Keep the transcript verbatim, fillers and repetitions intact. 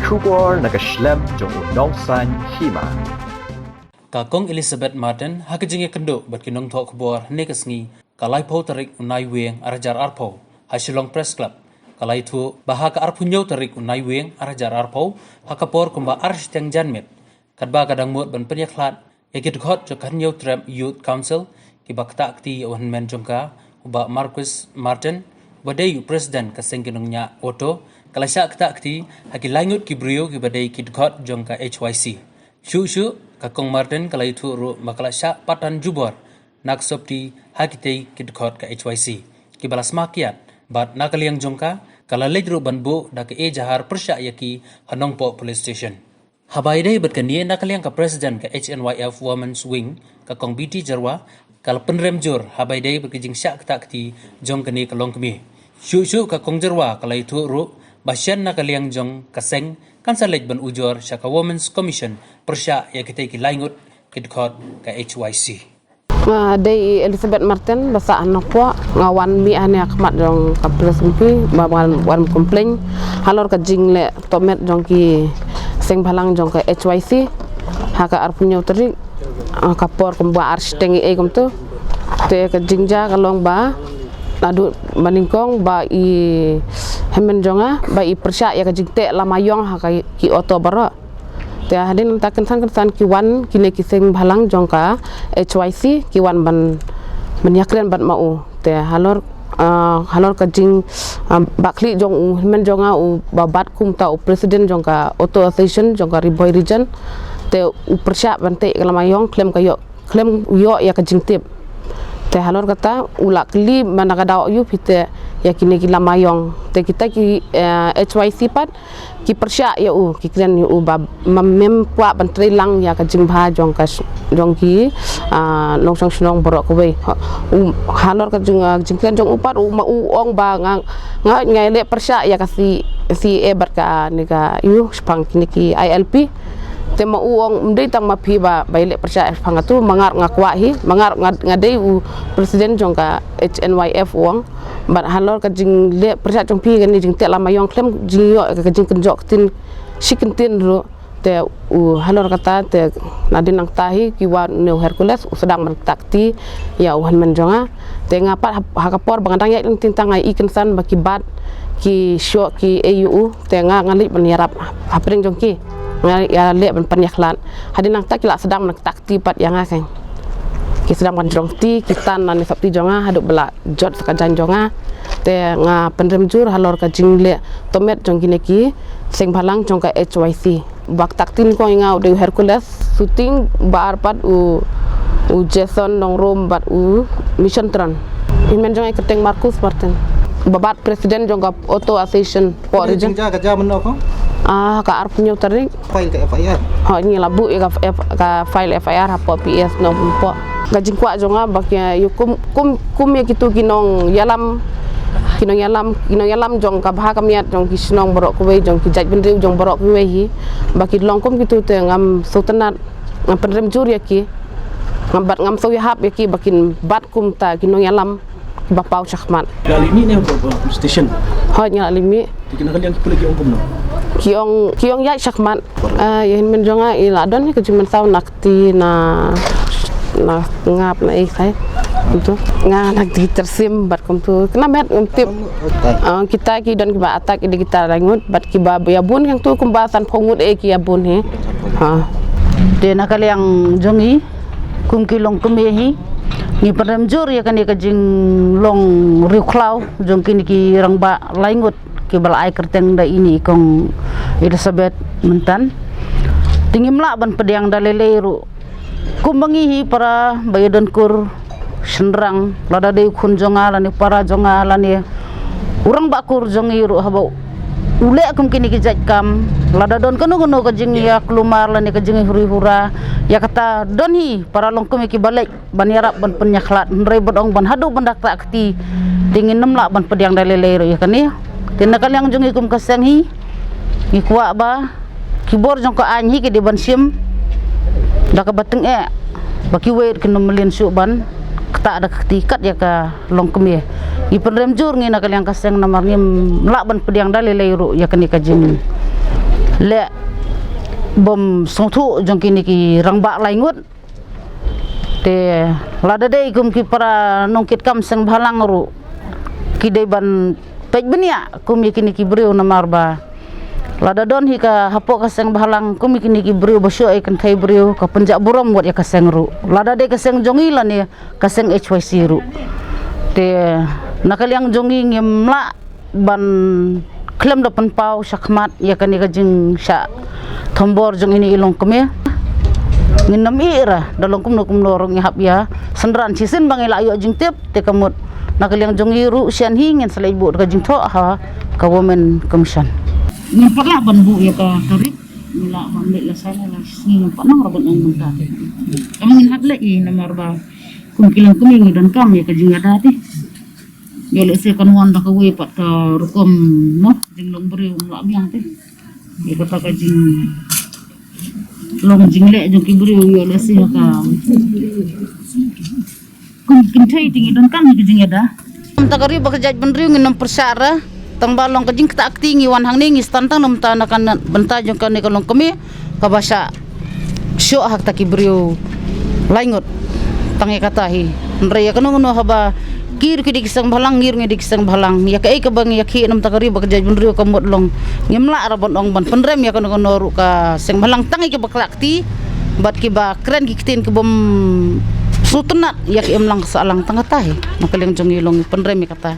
Khubor na ka shlem jong u nongsan hima. Ka Kong Elizabeth Martin ha ka jingïakynduh bad ki nongthoh khubor hynne ka sngi ka laiphew tarik u Naiwieng arhajar arphew ha Shillong Press Club ka la ïathuh ba ha ka arphew hynñiew tarik u Naiwieng arhajar arphew ha ka por kumba ar shiteng janmiet katba ka dang mut ban pynïakhlad ïa ki dkhot jong ka Hynñiewtrep Youth Council kiba ktah kti ïa u hynmen jong ka u Bah Marquis Martin uba dei u president ka seng ki nongñiah auto, ka la shah ktah kti ha ki laingut ki briew kiba dei ki dkhot jong ka H Y C. Shuh shuh ka Kong Martin ka la ïathuh ruh ba ka la shah patan jubor na ka sopti ha kitei ki dkhot ka H Y C kiba la sma kiad, bad na ka liang jong ka ka la leit ruh ban buh da ka ejahar pyrshah ïa ki ha Nongpoh Police Station. Haba ïadei bad kane, na ka liang ka president ka H N Y F Women's Wing ka Kong B T Jyrwa ka la pynrem jur haba ïadei bad ka jingshah ktah kti jong kane ka longkmie. Shuh shuh ka Kong Jyrwa ka la ïathuh ruh ba shen na ka liang jong ka seng kan sa leit ban ujor sha ka Women's Commission pyrshah ïa kitei ki laingut ki dkhot ka H Y C. Nga dei i Elizabeth Martin, ba sah ha Nongpoh, nga wan mih hangne ha khmat jong ka press, kumpi ba wan, wan complain halor ka jingleh tohmet jong ki seng bhalang jong ka H Y C ha ka arphew hynñiew tarik, ah, ka por kumba ar shiteng ei kumto. Te ka jingjia ka long ba naduh ba nyngkong ba i hynmen jong nga ba i pyrshah ïa ka jingteh lama ïong ha ka, ki auto baroh. Te hadien nangta kynsan kynsan ki wan kine ki seng bhalang jong ka H Y C ki wan ban, ban ïakren bad ma u. Te halor, ah, halor ka jing, ah, bakhlieh jong u hynmen jong nga uba bat kumta u president jong ka Auto Association jong ka Ri Bhoi Region. Te u pyrshah ban teh ïa ka lama ïong khlem ka ïoh, khlem ïoh ïa ka jingtip. Te halor kata u la kylli ba na ka daw aïu phi teh ïa kine ki lama ïong. Te kita ki, eh, H Y C pat ki pyrshah ïa u, ki kren ïa u ba ma mem kwah ban trei lang ïa ka jingbha jong ka sh-, jong ki, ah, nongshong shnong baroh kawei. Ha, u, halor ka jing, ah, jingkren jong u pat u, ma u ong ba nga, nga, nga leh pyrshah ïa ka C, C A A bad kane ka, ïa u, shaphang kine ki I L P. Te ma u ong ym dei tang ma phi ba, ba ïaleh pyrshah shaphang katu, ma nga ruh nga kwah hi, ma nga ruh nga, nga dei u president jong ka H N Y F u ong. Bad halor ka jingleh pyrshah jong phi kane jingteh lama ïong khlem jingïoh ka jingkynjoh ktien shi kyntien ruh. Te u halor kata te nadien nangta hi ki wan ne u Hercules u sdang ban ktah kti ïa u hynmen jong nga. Te nga pat ha, ha ka por ba nga dang ïaid lynti tang nga i kynsan ba ki bat ki shoh ki ei ïa u. Te nga, nga leit ban ïarap hapdeng jong ki. Nga ïaleh ban pynïakhlad. Hadien nangta ki la sdang ban ktah kti pat ïa nga kein. Ki sdang ban jrong kti, ki tan na ne sopti jong nga haduh ba la jot sa ka jaiñ jong nga. Te nga pynrem jur halor ka jingleh tohmet jong kine ki seng bhalang jong ka H Y C. Ba ktah kti nyngkong ïa nga u dei u Hercules, Suting, ba ar pat u, u Jason Nongrum bad u Mission Tran. Hynmen jong nga i kyrteng Marcus Martin. Ba bat president jong ka Auto Association. Poh Ri jing. Ka ja ka ja mynno ko? Ah, ka arphew hynñiew tarik. File ka F I R. Ho, ngi la buh ïa ka F-, ka file F I R hapoh P S Nongpoh. Ka jingkwah jong nga ba ki ïa kum, kum, kum ïa kitu ki nongïalam, ki nongïalam, ki nongïalam jong ka bha ka miat jong ki shnong baroh kawei, jong ki jaitbynriew jong baroh kawei hi. Ba ki long kum kitu te ngam sngewtynnat, ngam pynrem jur ïa ki. Ngam bat, ngam sngewhap ïa ki ba kin bat kumta ki nongïalam ba paw shakhmat. Nga la mih ne ba, ba police station? Hooid, nga la mih. Te ki na ka liang ki pulit ki ong kumno? Ki ong, ki ong ïaid shakhmat. Ah, ïa hynmen jong nga i la don hi ka jingmynsaw na kti na, na ngap na i khai. Kumtu. Nga na kti tyrsim bad kumtu. Kena met ngam tip. Ah, kita ki don kiba attack ïa kita laingut bad kiba ïa bun hangtu kumba sanphew ngut eh ki ïa bun hi. Ha. Te na ka liang jong i kum ki longkmie hi, ngi pynrem jur ïa kane ka jinglong riewkhlaw jong kine ki rangbah laingut kiba la ai kyrteng da ine i Kong Elizabeth mynta. Te ngim lah ban pdiang da lei lei ruh. Kumba ngi hi para ba ïa don kur shynrang, lada dei u khun jong nga lane para jong nga lane u rangbah kur jong ngi ruh haba u leh kum kine ki jait kam, lada don kano kano ka jingïaklumar lane ka jinghuri hura, ïa kata don hi para longkmie kiba leit ban ïarap ban pynïakhlad, hynrei ban ong ban haduh ban da ktah kti te ngin ym lah ban pdiang da lei lei ruh ïa kane. Te na ka liang jong ngi kum ka seng hi ngi kwah ba ki bor jong ka aiñ hi ki dei ban shim da kaba tyngeh ba kiwei ruh kin ym mlien shuh ban ktah da ka kti kat ïa ka longkmie. Ngi pynrem jur ngi na ka liang ka seng namar ngim lah ban pdiang da lei lei ruh ïa kane ka jing leh bym sngewthuh jong kine ki rangbah laingut. Te lada dei kum ki para nongkitkam seng bhalang ruh ki dei ban peit bniah kum ïa kine ki briew, namar ba lada don hi ka hapoh ka seng bhalang kum ïa kine ki briew ba shoh ïa ka kynthei briew, ka pynjah burom wat ïa ka seng ruh, lada dei ka seng jong ngi lane ka seng H Y C ruh. Te na ka liang jong ngi ngim lah ban khlem da pynpaw shakhmat ïa kane ka jingshah thombor jong ine i longkmie. Ngin nym ïeh ra da long kumno kumno ruh ngi hap ïa synran shisien ba ngi lah ïoh jingtip. Te ka mut na ka liang jong ngi ruh shen hi ngin sa leit buh da ka jingthoh ha ka Women Commission. Ngim pat lah ban buh ïa ka tarik, ngi lah ban leit la san la sngi, ngim pat nang ra ban ong mynta te. Tang ngin hap leit hi namar ba kum ki longkmie ngi donkam ïa ka jingïada te. Ïoh lehse kan wan da kawei pat ka rukom, mo, jinglong briew ym lah biang te. Ïa kata ka jinglong jingleh jong ki briew, ïoh lehse ka kum kynthei te ngi donkam ïa ka jingïada. Mynta ka ri ba ka jaitbynriew ngin nym pyrshah ra. Tang ba long ka jingktah kti ngi wan hangne, ngi stan tang na mynta na ka bynta jong kane ka longkmie kaba shah shoh ha kata ki briew laingut. Tang ïa kata hi. Hynrei ïa kano kano haba ki ruh ki dei ki seng bhalang, ngi ruh ngi dei ki seng bhalang, ïa kaei kaba ngi ïakhih na mynta ka ri ba ka jaitbynriew ka mut long, ngim lah ra ban ong ban pynrem ïa kano kano ruh ka seng bhalang, tang ïa kiba ktah kti bad kiba kren ki ktien kibym sngewtynnat ïa ka imlang ka sahlang. Tang kata hi. Na ka liang jong ngi long ngi pynrem ïa kata.